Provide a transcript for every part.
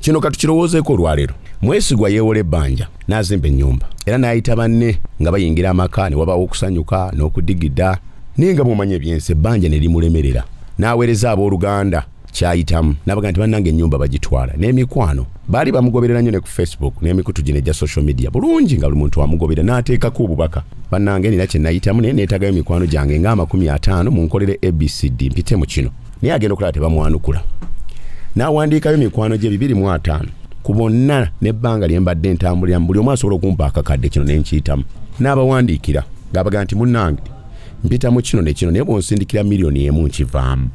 Kino katukirowoozeeko olwaleero. Mwesigwa yeewola ebbanja n'azimba ennyumba era n'ayita banne nga bayingira amaka ne wabaawo okusanyuka n'okudigida, naye nga bw'omanyi ebyensi ebbanja ne limulemerera n'aweereza abooluganda kyayitamu n'abaga nti bannange ennyumba bagitwala n'emikwano baali bamugoberera nnyo ne ku Facebook n'emikutu gino egya social media bulungi nga buli muntu amugoberera n'ateekako obubaka, bannange nina kye nayitamu naye neetagayo mikwano gyange nga 50 munkolere ABCD mpite mu kino. Naye agenda okulaba tebamwanukula n'awandiikayo mikwano gye 250 ku bonna n'ebbanga lye mbadde ntambuliramu buli omu asobola okumpa akakadde kino ne nkiyitamu n'abawandiikira ng'abaga nti munnange mpita mu kino ne kino naye bw'onsindikira 1 million nkivaamu.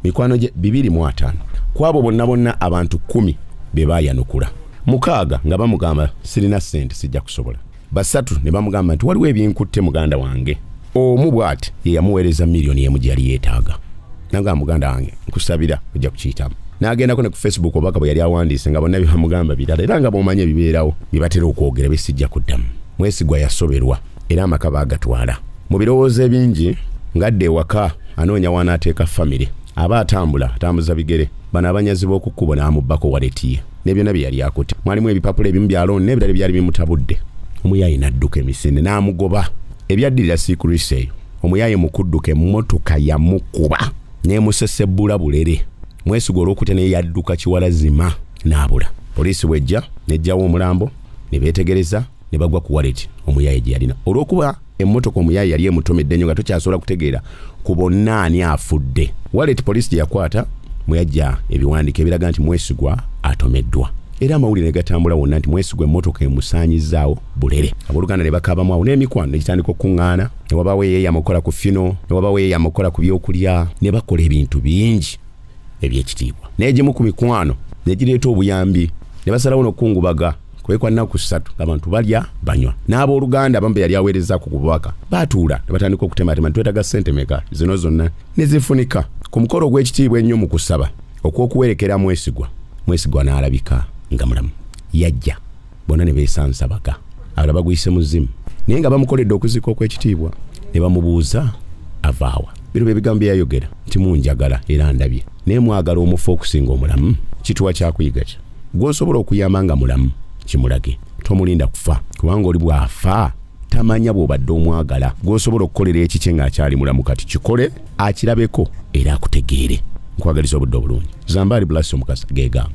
Mikwano gye 250, ku abo bonna bonna abantu 10 be baayanukula, 6 nga bamugamba sirina ssente sijja kusobola, 3 ne bamugamba nti waliwo ebinkutte muganda wange. Omu bw'ati ye yamuweereza 1 million gye yali yeetaaga nagamba muganda wange nkusabira ojja kukiyitamu. N'agendako ne ku Facebook obubaka bwe yali awandiise nga bonna byebamugamba birala era nga bw'omanyi ebibeerawo bye batera okwogera bisijja kuddamu. Mwesigwa yasoberwa era amaka baagatwala. Mu birowoozo ebingi ng'adda ewaka anoonya w'anaateeka famire, aba atambula atambuza bigere, bano abanyazi b'oku kkubo n'amubbako wallet ye ne byonna bye yali akutte. Mwalimu ebipapula ebimu bya looni n'ebirala byali bimutabudde. Omuyaaye n'adduka emisinde n'amugoba. Ebyaddirira siikulwisa eyo, omuyaaye mu kudduka emmotoka yamukuba n'emusesebbula bulere. Mwesigwa olw'okutya naye yadduka kiwalazima n'abula. Poliisi bw'ejja n'eggyawo omulambo ne beetegereza ne bagwa ku wallet omuyaaye gye yalina. Olw'okuba emmotoka omuyaaye yali emutomedde nnyo nga tokyasobola kutegeera ku bonna ani afudde, wallet poliisi gye yakwata mwe yajja ebiwandiiko ebiraga nti Mwesigwa atomeddwa, era amawulire ne gatambula wonna nti Mwesigwa emmotoka emusaanyizaawo bulere. Abooluganda ne bakaabamu awo n'emikwano ne gitandika okuŋŋaana, ne wabaawo eyeeyama okukola ku funeral, ne wabaawo eyeeyama okukola ku byokulya, ne bakola ebintu bingi ebyekitiibwa. N'egimu ku mikwano ne gireeta obuyambi ne basalawo n'okukungubaga kwe kwa nnaku 3 ng'abantu balya banywa. N'abooluganda abamu be yali aweerezaako ku bubaka baatuula ne batandika okutematema nti twetaaga ssente meka zino zonna ne zifunika. Ku mukolo ogw'ekitiibwa ennyo mu kusaba okw'okuwerekera Mwesigwa, Mwesigwa n'alabika nga mulamu, yajja bonna ne beesansabaga, abalala baguyise muzimu, naye nga bamukoledde okuziika okw'ekitiibwa ne bamubuuza avaawa. Bino bye bigambo bye yayogera nti munjagala era ndabye, naye mwagala omufu okusinga omulamu. Kituwa kyakuyiga ki? Gw'osobola okuyamba nga mulamu kimulage, tomulinda kufa, kubanga oli bw'afa tamanya bw'obadde omwagala. Gw'osobola okukolera ekikye ng'akyali mulamu kati kikole akirabeko era akutegeere. Nkwagaliza obudde obulungi. Zambaali Blasi Omukasa gegange.